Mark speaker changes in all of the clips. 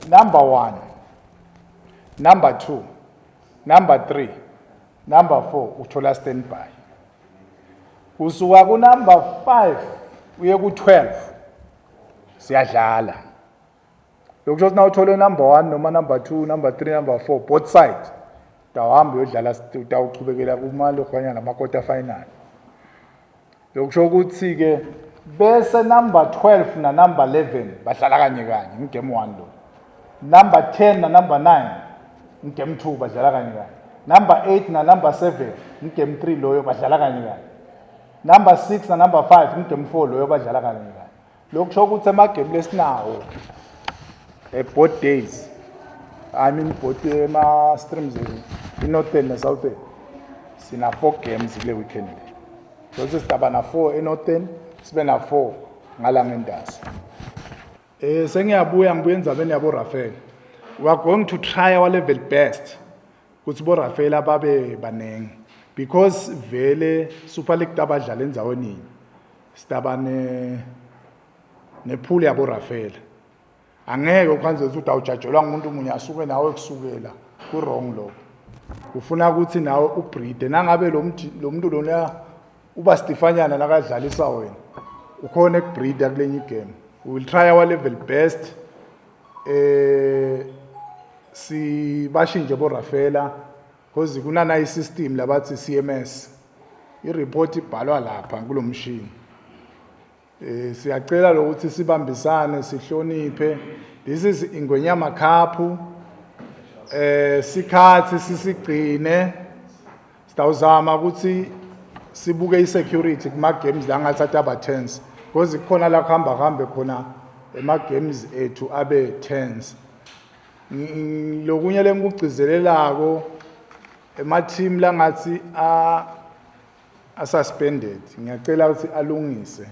Speaker 1: Number 1, number 2, number 3, number 4 uthola standby. Usuka ku number 5 uye ku 12 siyadlala. Lokusho ukuthi nawuthole number 1 noma number 2, number 3, number 4, both side utawuhamba uyodlala, utawuchubekela kumalokhwanyana nama-quarter final. Lokusho ukuthi-ke bese number 12 na number 11 badlala kanye kanye ngigame 1 lo. Number 10 na number 9 ngigame 2 badlala kanye kanye. Number 8 na number 7 ngigame 3 loyo badlala kanye kanye. Number 6 na number 5 ngigame 4 loyo badlala kanye kanye. Lokusho ukuthi emagame lesinawo both days, I mean both ema streams, i-Northern ne-Southern, sina 4 games kule weekend le. So sidaba na 4 eNorthern, sibe na 4 ngala ngendasi. Sengiyabuya, ngibuya endzabeni yabo Rafael. We are going to try our level best ukuthi bo Rafael ababe banengi because vele Super League tabadlala endzaweni yinye. Sidaba ne nepool yabo Rafael. Angeke ukhanze ukuthi awujajelwa ngumuntu munye asuke nawe kusukela ku wrong lokho. Ufuna ukuthi nawe ubreed nangabe lo muntu lona uba Stefanyana nakadlalisa wena ukhona ekubreed kulenye igame. We will try our level best sibashintshe bo Rafaela because kunana isystem labathi CMS, i-report ibhalwa lapha kulomshini. Siyacela lokuthi sibambisane, sihloniphe. This is Ingwenyama Cup. Sikhathi sisigcine, sitawuzama ukuthi sibuke i-security kuma games la ngathi aba tense because kukhona la kuhamba kuhambe khona ema games ethu abe tense. Lokunye lengikugcizelelako, ema team langathi a asuspended, ngiyacela ukuthi alungise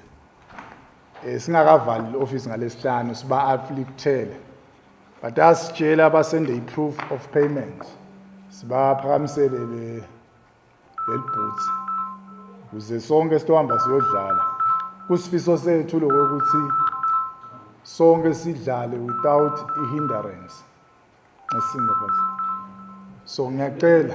Speaker 1: singakavali i-office ngalesihlanu, siba afflictele but asitshela basende i-proof of payment, sibaphakamisele le lelibhutsi ukuze sonke sitohamba siyodlala. Kusifiso sethu lokuthi sonke sidlale without i-hindrance esinga, so ngiyacela.